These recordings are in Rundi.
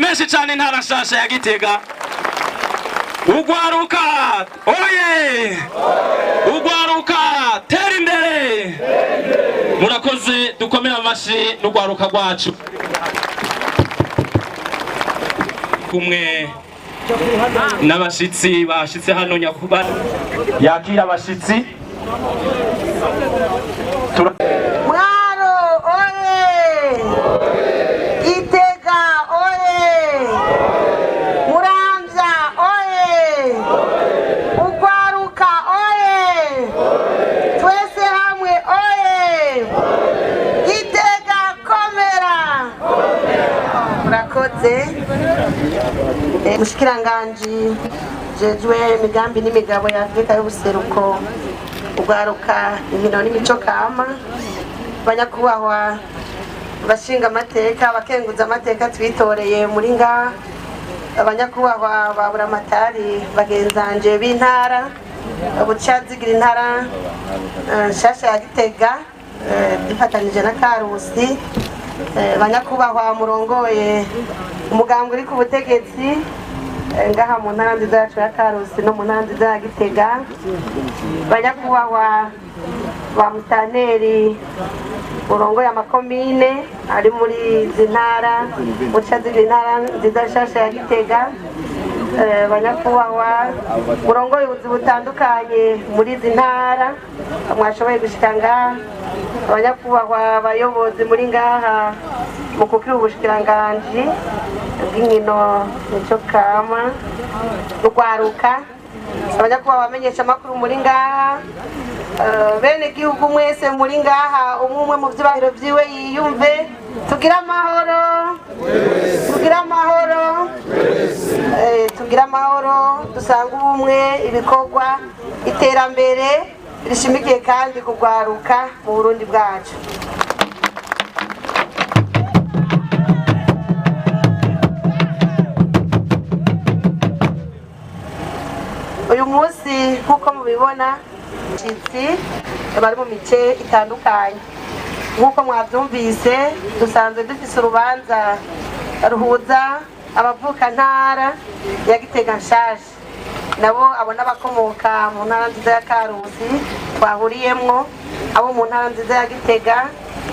Menshi cyane intara nshasha ya Gitega. Ugwaruka oye! Ugwaruka, tera imbere! Murakoze, dukomere amashi n'ugwaruka rwacu. Kumwe n'abashitsi bashitse hano, nyakuba yakira abashitsi. Mwaro oye! Gitega oye! Muramvya oye! Ugwaruka oye! Twese hamwe oye! Gitega komera! Murakoze. Mushikiranganji jejwe imigambi n'imigabo ya Afrika y'ubuseruko, ugwaruka, inkino n'imico kama, banyakubahwa bashinga amateka, abakenguza amateka twitoreye muri nga, abanyakubahwa ba buramatari bagenzanje b'intara bucazigira intara nshasha ya Gitega, dufatanije na Karusi, banyakubahwa murongoye umugambwe uri ku butegetsi ngaha mu ntara nziza yacu ya Karusi no mu ntara nziza ya Gitega, banyakubahwa ba mutaneri urongoye amakomine ari muri izi ntara bucazigira intara nziza nshasha ya Gitega, banyakubahwa murongoye ubuzi butandukanye muri izi ntara mwashoboye gushika ngaha, abanyakubahwa abayobozi muri ngaha mukukira ubushikiranganji bw'inkino nico kama rugwaruka, abanyakubahwa bamenyesha amakuru muri ngaha, bene gihugu mwese muri ngaha, umwe umwe mu vyubahiro vyiwe yiyumve. Tugire amahoro, tugire amahoro, tugire amahoro, dusange ubumwe, ibikorwa, iterambere rishimikiye kandi kugwaruka mu Burundi bwacu. Uyu munsi nk'uko mubibona, abashitsi bari mu mice itandukanye. Nk'uko mwabyumvise, dusanzwe dufise urubanza ruhuza abavukantara ya Gitega nshasha, nabo abo n'abakomoka mu ntara nziza ya Karusi twahuriyemwo, abo mu ntara nziza ya Gitega,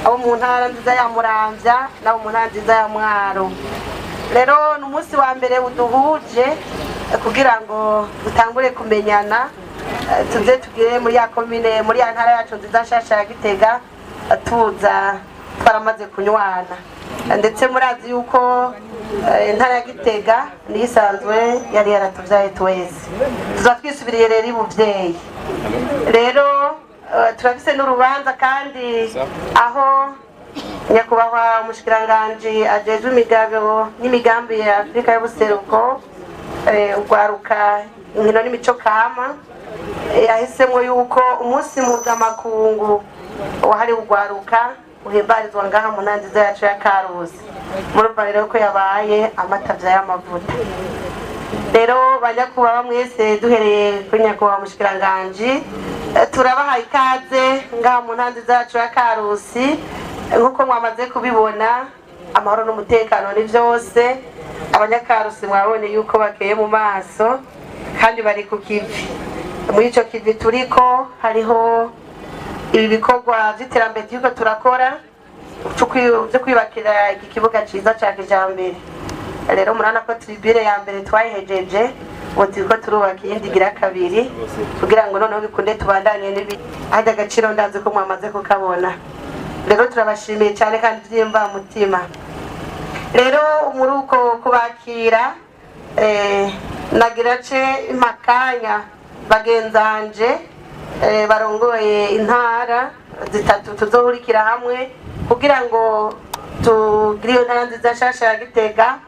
abo mu ntara nziza ya Muramvya n'abo mu ntara nziza ya Mwaro. Rero ni umunsi wa mbere uduhuje kugira ngo dutangure kumenyana, tuze tugire muri ya komine, muri ya ntara yacu nziza nshasha ya Gitega, tuza twaramaze kunywana. Ndetse murazi yuko intara ya Gitega niyo isanzwe yari yaratuvyaye twese, tuza twisubiriye rero ibuvyeyi. Rero turafise n'urubanza kandi aho nyakubahwa umushikiranganji ajejwe imigabo n'imigambi ya Afrika y'ubuseruko, ugwaruka, inkino n'imico kama, yahisemwo yuko umunsi mpuzamakungu wahariwe ugwaruka uhimbarizwa ngaha mu ntara nziza yacu ya Karusi. Murumva rero ko yabaye amatavya y'amavuta. Rero banyakubahwa mwese, duhereye kuri nyakubahwa umushikiranganji, turabahaye ikaze ngaha mu ntara nziza yacu ya Karusi. Nk'uko mwamaze kubibona, amahoro n'umutekano ni vyose. Abanyakarusi mwabonye yuko bakeye mu maso kandi bari ku kivi. Muri ico kivi turiko hariho ibi bikorwa vy'iterambere turiko turakora vyo kwiyubakira iki kibuga ciza ca kijambere. Rero murabona ko tribune ya mbere twayihejeje, ubu turiko turubaka iyindi igira kabiri kugira ngo noneho bikunde tubandanye n'ibi. Harya agaciro ndazi ko mwamaze kukabona. Rero turabashimiye cyane kandi vy'imvamutima. Rero muri uko kubakira, nagira ce impakanya bagenzanje barongoye intara zitatu tuzohurikira hamwe kugira ngo tugire iyo ntara nziza nshasha ya Gitega,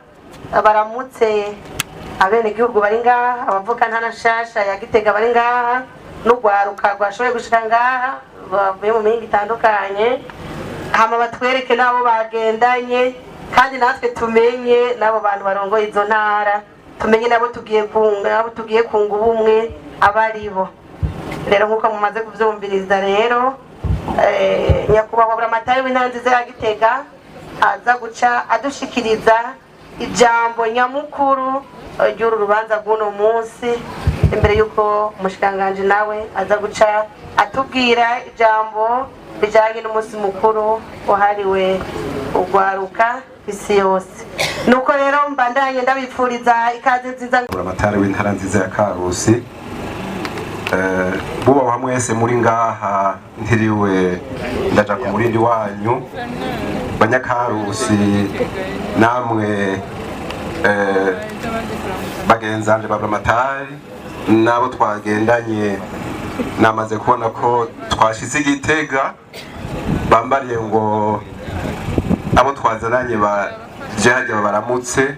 baramutse abenegihugu bari ngaha, abavuka ntara nshasha ya Gitega bari ngaha, n'urwaruka rwashoboye gushika ngaha bavuye mu mihingo itandukanye, hama batwereke n'abo bagendanye, kandi natwe tumenye n'abo bantu barongoye izo ntara, tumenye nabo tugiye kunga, nabo tugiye kunga ubumwe abaribo. Rero nk'uko mumaze kuvyumviriza rero, nyakubahwa buramatari w'intara nziza ya Gitega aza guca adushikiriza Ijambo nyamukuru ry'uru rubanza rw'uno munsi, imbere y'uko umushikiranganji nawe aza guca atubwira ijambo rijanye n'umunsi mukuru wahariwe urwaruka isi yose. Nuko rero mbandanye ndabipfuriza ikaze nziza. Buramatari w'intara nziza ya Karusi, bubahwa mwese muri ngaha, ntiriwe ndaja ku murindi wanyu. Banyakarusi namwe, bagenzanje ba buramatari n'abo twagendanye, namaze kubona ko twashize Igitega. Bambariye ngo abo twazananye baje hajya baramutse.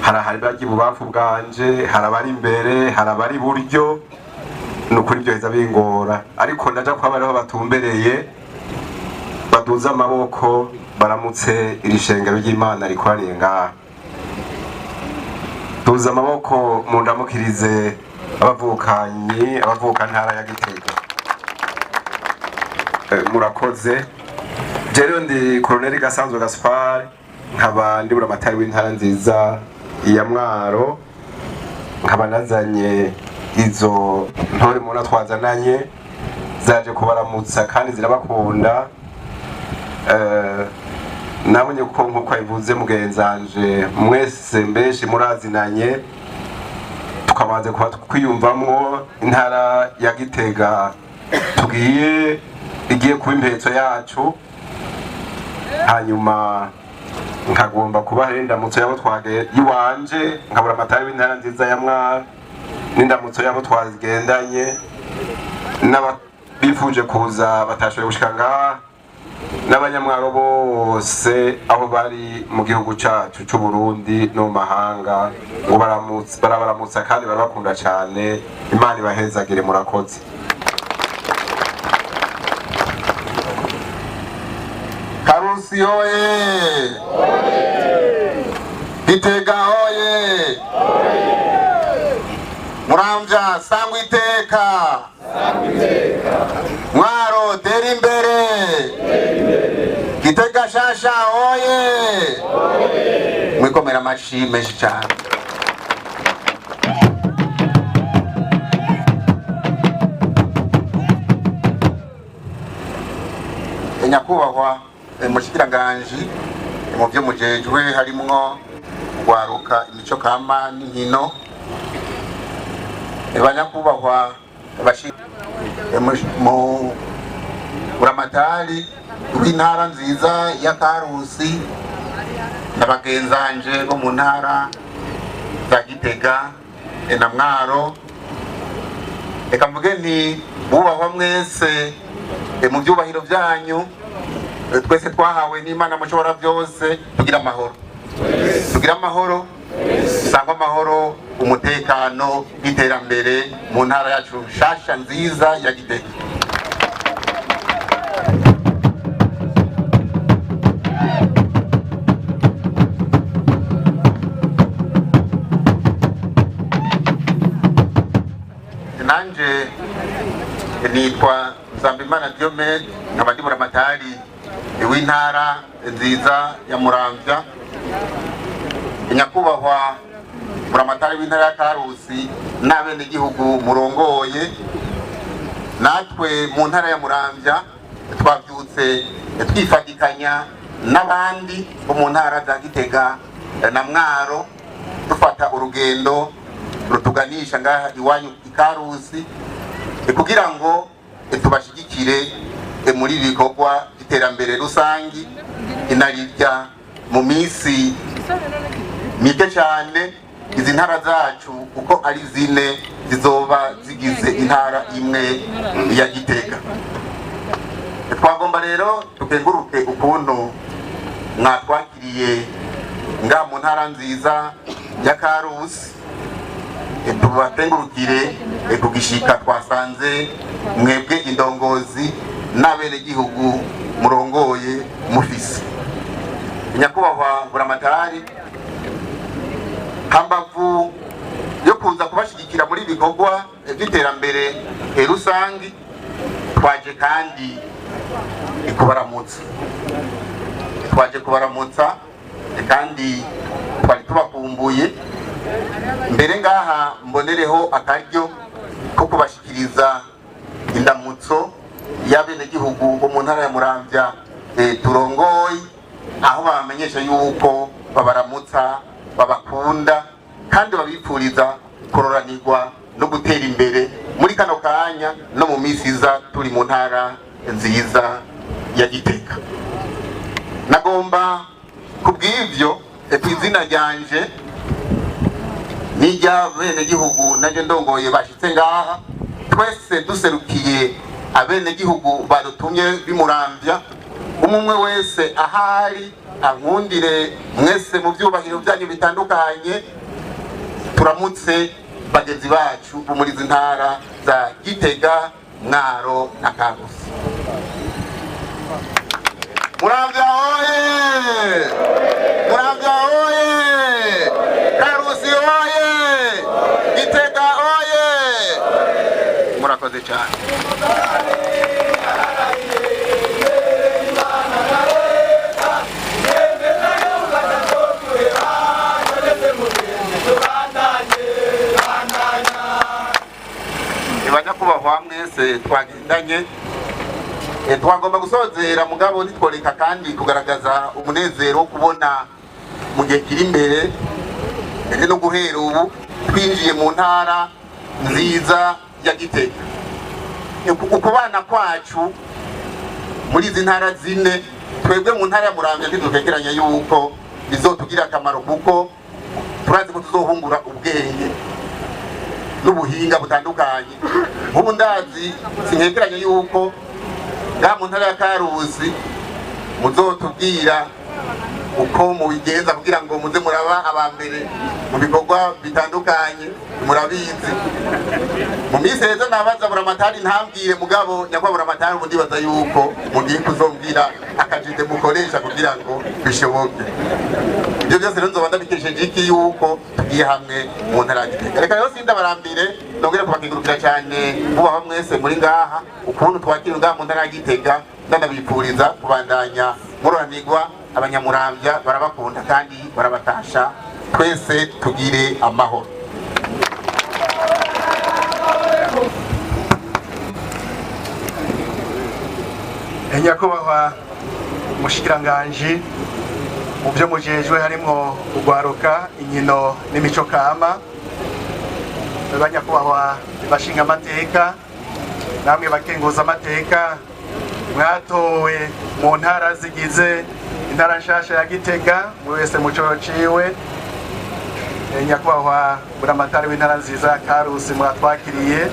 Hari ahari bajya ibubamfu bwanje, hari abari imbere, hari abari iburyo. Ni ukuri byoheza bingora, ariko ndaja kuba bariho batumbereye, baduze amaboko baramutse iri shengero ry'Imana rikoraniye ngaha. Duze amaboko mundamukirize abavukanyi, abavukantara ya Gitega. Murakoze. Jewe ndi Koloneli Gasanzwe Gaspard, nkaba ndi buramatari w'intara nziza ya Mwaro, nkaba nazanye izo ntore mubona twazananye, zaje kubaramutsa kandi zirabakunda. Nabonye ko nkuko abivuze mugenzanje, mwese mbenshi murazinanye, tukabanza kuba twiyumvamwo intara ya Gitega tugiye igiye kuba impetso yacu. Hanyuma nkagomba kubaha indamutso yabo twage iwanje, nkabura amatari w'intara nziza ya Mwaro n'indamutso yabo twagendanye n'abifuje kuza batashoboye gushika ngaha, n'abanyamwaro bose aho bari mu gihugu cacu c'u Burundi no mu mahanga, ngo baramutse, barabaramutsa kandi barabakunda cane. Imana ibahezagire, murakoze. Karusi oye! Gitega oye! Muramvya sangwa iteka! Mwaro tera imbere! Gitega shasha oye! Mwikomera amashi menshi cyane. Nyakubahwa mushikiranganji mu byo mujejwe harimwo kugwaruka, imico kama n'inkino, banyakubahwa mu buramatari w'intara nziza ya Karusi na bagenzanje bo mu ntara za Gitega na Mwaro, reka mvuge nti bubahwa mwese mu byubahiro byanyu. Twese twahawe n'Imana mushobora byose, tugira amahoro, tugira amahoro, sangwa amahoro, umutekano n'iterambere mu ntara yacu nshasha nziza ya Gitega. Nanje nitwa Nzambimana Diomede, nkaba ndi buramatari w'intara nziza ya Muramvya. Nyakubahwa buramatari w'intara ya Karusi n'abenegihugu murongoye, natwe mu ntara ya Muramvya twavyutse twifatikanya n'abandi bo mu ntara za Gitega na Mwaro, dufata urugendo rutuganisha ngaha iwanyu i Karusi kugira ngo tubashigikire muri ibi bikorwa by'iterambere rusangi. Inarirya mu minsi mike cyane izi ntara zacu uko ari zine zizoba zigize intara imwe ya Gitega. Twagomba rero tukenguruke ukuntu mwatwakiriye nga mu ntara nziza ya Karusi. Tubatengurukire kugishika twasanze mwebwe indongozi n'abenegihugu murongoye mufise. Nyakubahwa buramatari, hambavu yo kuza kubashigikira muri ibikorwa by'iterambere rusangi, twaje kandi kubaramutsa, twaje kubaramutsa kandi twaje Tubakumbuye mbere ngaha mbonereho akaryo ko kubashikiriza indamutso y'abenegihugu bo mu ntara ya Muramvya turongoye, aho babamenyesha yuko babaramutsa, babakunda kandi babipfuriza kororanirwa no gutera imbere muri kano kanya no mu minsi iza turi mu ntara nziza ya Gitega. Nagomba kubw'ivyo ku izina ryanje n'iry'abenegihugu naje ndongoye bashitse ngaha, twese duserukiye abenegihugu badutumye bimuramvya, umwe wese ahari ankundire mwese mu vyubahiro byanyu bitandukanye, turamutse bagenzi bacu bo muri izi ntara za Gitega, Mwaro na Karusi. Muramvya oye! Muramvya oye! Karusi oye! Gitega oye! Murakoze cyane. Kubahwa mwese twagendanye, twagomba gusozera mugabo nitworeka kandi kugaragaza umunezero wo kubona mu gihe kiri imbere ndetse no guhera ubu twinjiye mu ntara nziza ya Gitega. Ukubana kwacu muri izi ntara zine, twebwe mu ntara ya Muramvya ntidukekeranya yuko bizotugira akamaro, kuko turazi ko tuzohungura ubwenge n'ubuhinga butandukanye. Nk'ubu ndazi sinkekeranye yuko nga mu ntara ya Karusi muzotubwira uko mubigenza kugira ngo muze muraba aba mbere mu bikorwa bitandukanye, murabizi. Mu minsi heza nabaza Buramatari ntambwire, mugabo nyakwa Buramatari ubu ndibaza yuko mugiye kuzombwira akajide mukoresha kugira ngo bishoboke. Ibyo byose rero nzoba ndabikesheje iki yuko tugiye hamwe mu ntara ya Gitega. Reka rero sindabarambire, nongere kubakengurukira cyane mubaho mwese muri ngaha ukuntu twakira ngaha mu ntara ya Gitega, ndanabipfuriza kubandanya muroranirwa. Abanyamuramvya barabakunda kandi barabatasha, twese tugire amahoro. Nyakubahwa mushikiranganji mu byo mujejwe harimwo ugwaruka, inkino n'imico kama, banyakubahwa bashinga amateka namwe bakenguza amateka mwatowe mu ntara zigize intara nshasha ya Gitega, muri wese muco ciwe. Nyakubahwa Buramatari w'intara nziza ya Karusi mwatwakiriye,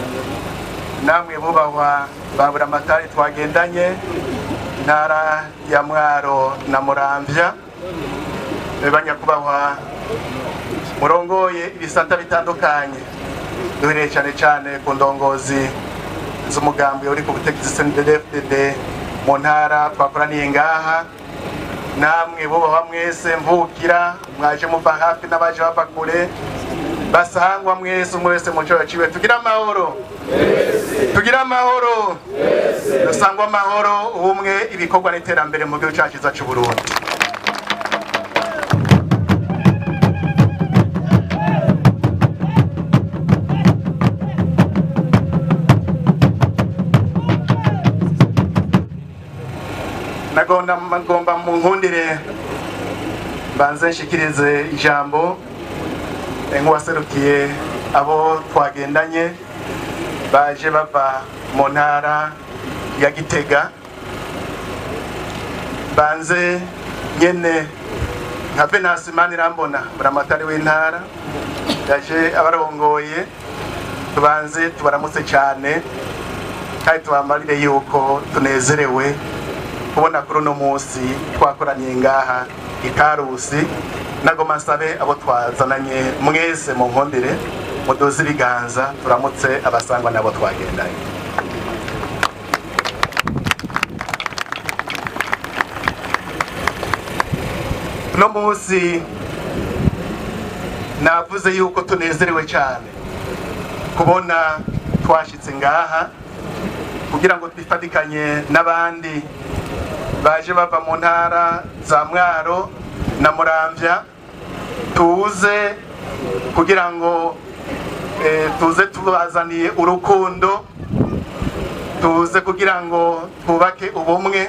namwe bubahwa ba Buramatari twagendanye intara ya Mwaro na Muramvya, banyakubahwa murongoye ibisata bitandukanye, duhereye cyane cyane ku ndongozi z'umugambi uri ku butegetsi CNDD-FDD mu ntara twakoraniye ngaha, namwe bubahwa mwese mvukira mwaje muva hafi n'abaje bava kure, basangwa mwese umwe wese muco yaciwe, tugira amahoro, tugira amahoro, dusangwa amahoro, ubumwe, ibikorwa n'iterambere mu gihugu cyacu cy'u Burundi. Nagomba mu nkundire mbanze nshikirize ijambo nk'uwaserukiye abo twagendanye baje bava mu ntara ya Gitega, banze nyene nka Venansi Manirambona Buramatari w'intara yaje abarongoye, tubanze tubaramutse cyane kandi tubamarire yuko tunezerewe kubona kuri uno munsi twakoraniye ngaha ikarusi. Nagoma nsabe abo twazananye mwese mu nkondere muduze ibiganza turamutse abasangwa nabo twagendanye. Uno munsi navuze yuko tunezerewe cyane kubona twashitse ngaha kugira ngo twifatikanye n'abandi baje bava mu ntara za Mwaro na Muramvya, Tuze kugira ngo tuze tubazaniye urukundo, tuze kugira ngo twubake ubumwe,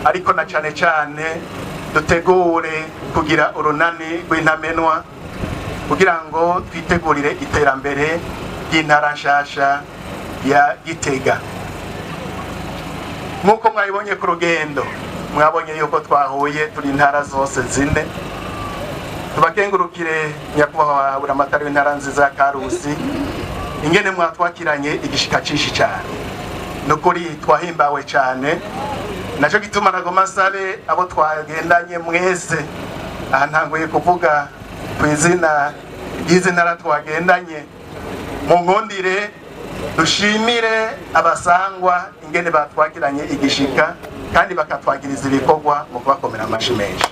ariko na cane cane dutegure kugira urunani rw'intamenwa kugira ngo twitegurire iterambere ry'intara nshasha ya Gitega. Nk'uko mwabibonye ku rugendo, mwabonye yuko twahuye turi intara zose zine. Tubakengurukire nyakubahwa Buramatari w'intara nziza ya Karusi, ingene mwatwakiranye igishika cinshi cyane. Nukuri twahimbawe cyane, naco gituma nagoma nsabe abo twagendanye mwese. Aha ntanguye kuvuga ku izina ry'izi ntara twagendanye, mu nkundire dushimire abasangwa ingene batwakiranye igishika kandi bakatwagiriza ibikorwa, mu kubakomera amashi menshi.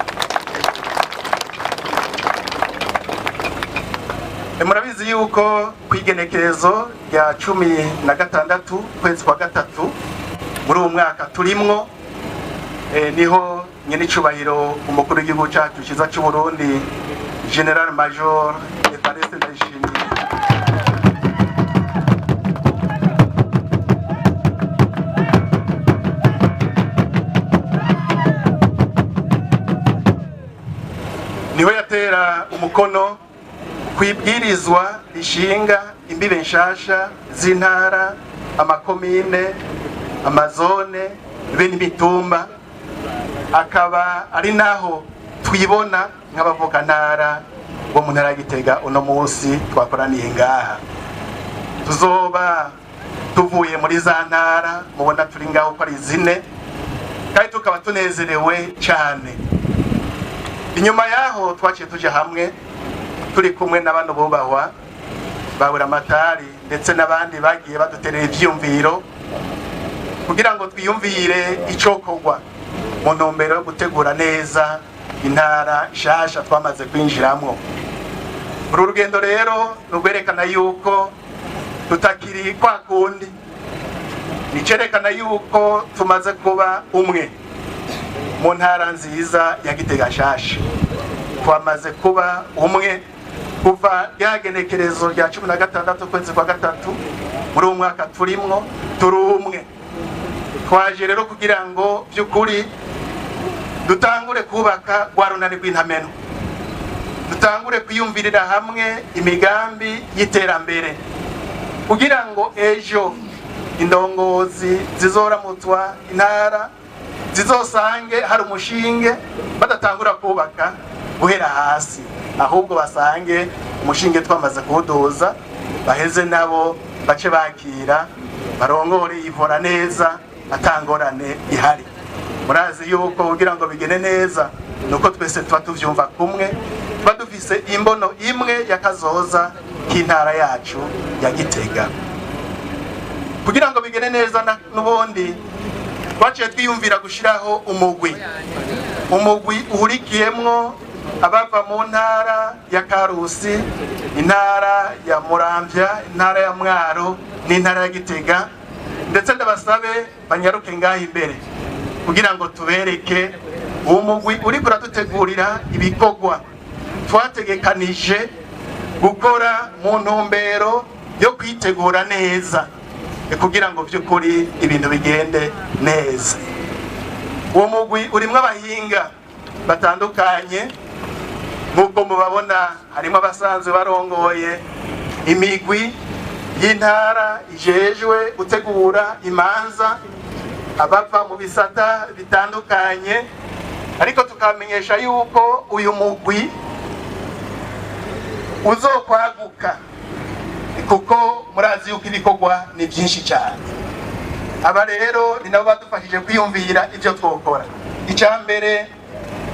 Murabizi yuko ku igenekerezo rya 16 ukwezi kwa gatatu muri uwo mwaka turimwo, niho nyenicubahiro umukuru w'igihugu cyacu cyiza cy'u Burundi, General Major Evariste Ndayishimiye, niho yatera umukono ku ibwirizwa rishinga imbibe nshasha z'intara, amakomine, amazone be n'imitumba, akaba ari naho twibona nk'abavukantara bo mu ntara ya Gitega. Uno munsi twakoraniye ngaha, tuzoba tuvuye muri za ntara mubona turi ngaho ko ari zine, kandi tukaba tunezerewe cyane. Inyuma yaho twaciye tuja hamwe turi kumwe n'abandi bubahwa ba Buramatari ndetse n'abandi bagiye baduterera ivyiyumviro kugira ngo twiyumvire icokorwa mu ntumbero yo gutegura neza intara nshasha twamaze kwinjiramwo. Uru rugendo rero ni urwerekana yuko tutakiri kwa kundi, ni icerekana yuko tumaze kuba umwe mu ntara nziza ya Gitega nshasha. Twamaze kuba umwe kuva ryagenekerezo rya 16 ukwezi kwa gatatu muri uwo mwaka turimwo, turi umwe. Twaje rero kugira ngo by'ukuri dutangure kubaka rwa runani rw'intameno, dutangure kwiyumvirira hamwe imigambi y'iterambere kugira ngo ejo indongozi zizoramutswa intara zizosange hari umushinge, badatangura kubaka guhera hasi, ahubwo basange umushinge twamaze kuwuduza, baheze nabo bace bakira barongore ivora neza atangorane ihari. Murazi yuko kugira ngo bigene neza nuko twese tuba tuvyumva kumwe, tuba dufise imbono imwe y'akazoza k'intara yacu ya Gitega. Kugira ngo bigene neza n'ubundi twaciye twiyumvira gushiraho umugwi uhurikiyemwo abava mu ntara ya Karusi, intara ya Muramvya, intara ya Mwaro n'intara ya Gitega. Ndetse ndabasabe banyaruke ngaho imbere kugira ngo tubereke uwo mugwi uri kuradutegurira ibikorwa twategekanije gukora mu ntumbero yo kwitegura neza kugira ngo by'ukuri ibintu bigende neza. Uwo mugwi urimwo abahinga batandukanye, nk'uko mubabona harimo abasanzwe barongoye imigwi y'intara ijejwe gutegura imanza, abava mu bisata bitandukanye, ariko tukamenyesha yuko uyu mugwi uzokwaguka kuko murazi yuko ibikorwa ni byinshi cyane. Aba rero ni nabo badufashije kwiyumvira ibyo twokora. Icya mbere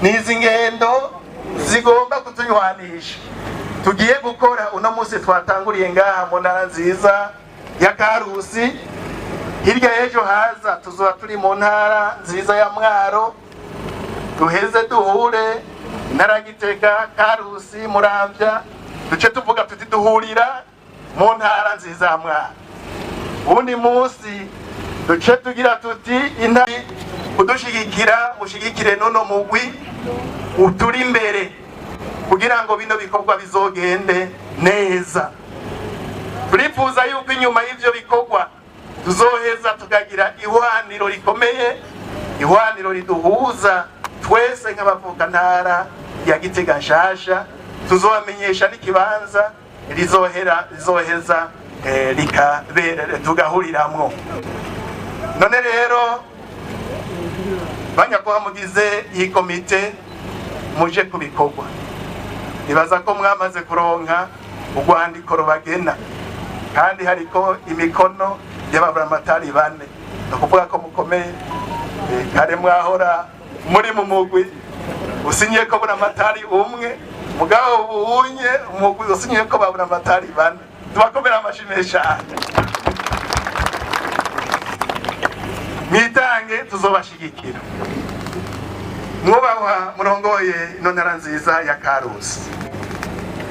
ni izi ngendo zigomba kutunywanisha tugiye gukora uno munsi twatanguriye ngaha mu ntara nziza ya Karusi. Hirya y'ejo haza tuzoba turi mu ntara nziza ya Mwaro, duheze duhure intara ya Gitega, Karusi, Muramvya, duce tuvuga tuti duhurira mu ntara nziza ya Mwaro. Ubundi munsi duce tugira tuti intara kudushigikira, mushigikire nono mugwi uturi imbere. Kugira ngo bino bikorwa bizogende neza, turifuza yuko inyuma y'ivyo bikorwa tuzoheza tukagira ihwaniro rikomeye, ihwaniro riduhuza twese nk'abavukantara ya Gitega nshasha. Tuzobamenyesha n'ikibanza rizohera rizoheza likabera tugahuriramwo. None rero, banyakuba mugize iyi komite, muje ku bikorwa, nibaza ko mwamaze kuronka urwandiko rubagena, kandi hariko imikono y'ababuramatari bane. Ni ukuvuga ko mukomeye. Kare mwahora muri mu mugwi usinyiye ko buramatari umwe, mugabo ubunye umugwi usinyiye ko baburamatari bane. Tubakomera amashi menshi cyane. Mwitange, tuzobashigikira. Mwubahwa murongoye ino ntara nziza ya Karusi,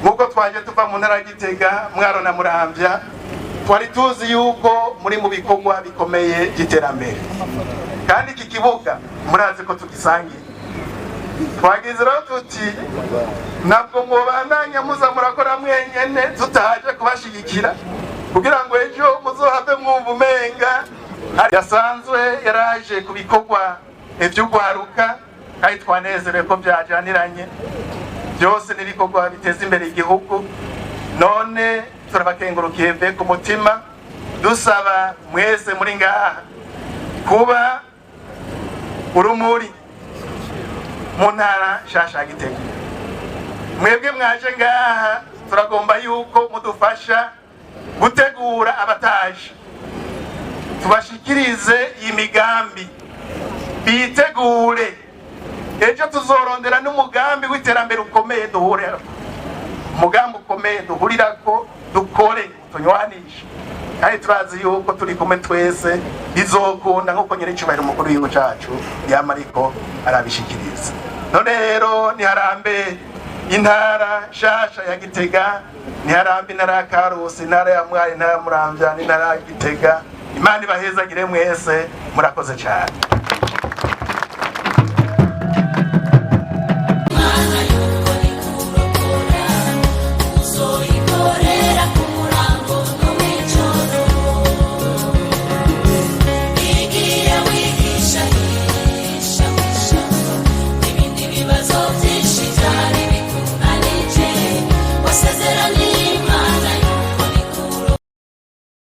nk'uko twaje tuva mu ntara ya Gitega, Mwaro na Muramvya, twari tuzi yuko muri mu bikorwa bikomeye by'iterambere, kandi iki kibuga murazi ko tugisangiye. Twagize rero tuti ntabwo mubandanya muza murakora mwenyene tutaje kubashigikira, kugira ngo ejo muzohave mwumva umenga yasanzwe yaraje ku bikorwa ivy'ugwaruka. Kandi twanezerewe ko byajaniranye byose n'ibikorwa biteza imbere igihugu. None turabakengurukiye mve ku mutima, dusaba mwese muri ngaha kuba urumuri mu ntara nshasha ya Gitega. Mwebwe mwaje ngaha, turagomba yuko mudufasha gutegura abataje, tubashikirize iyi migambi bitegure. Ejo tuzorondera n'umugambi w'iterambere ukomeye duhurira, umugambi ukomeye duhurirako, dukore, tunywanishe. Kandi turazi yuko turi kumwe twese bizokunda, nk'uko nyir'icyubahiro umukuru w'igihugu cacu yama ariko arabishikiriza. None rero niharambe intara nshasha ya Gitega, niharambe intara ya Karusi, intara ya Mwaro, intara ya Muramvya n'intara ya Gitega. Imana ibahezagire mwese, murakoze cyane.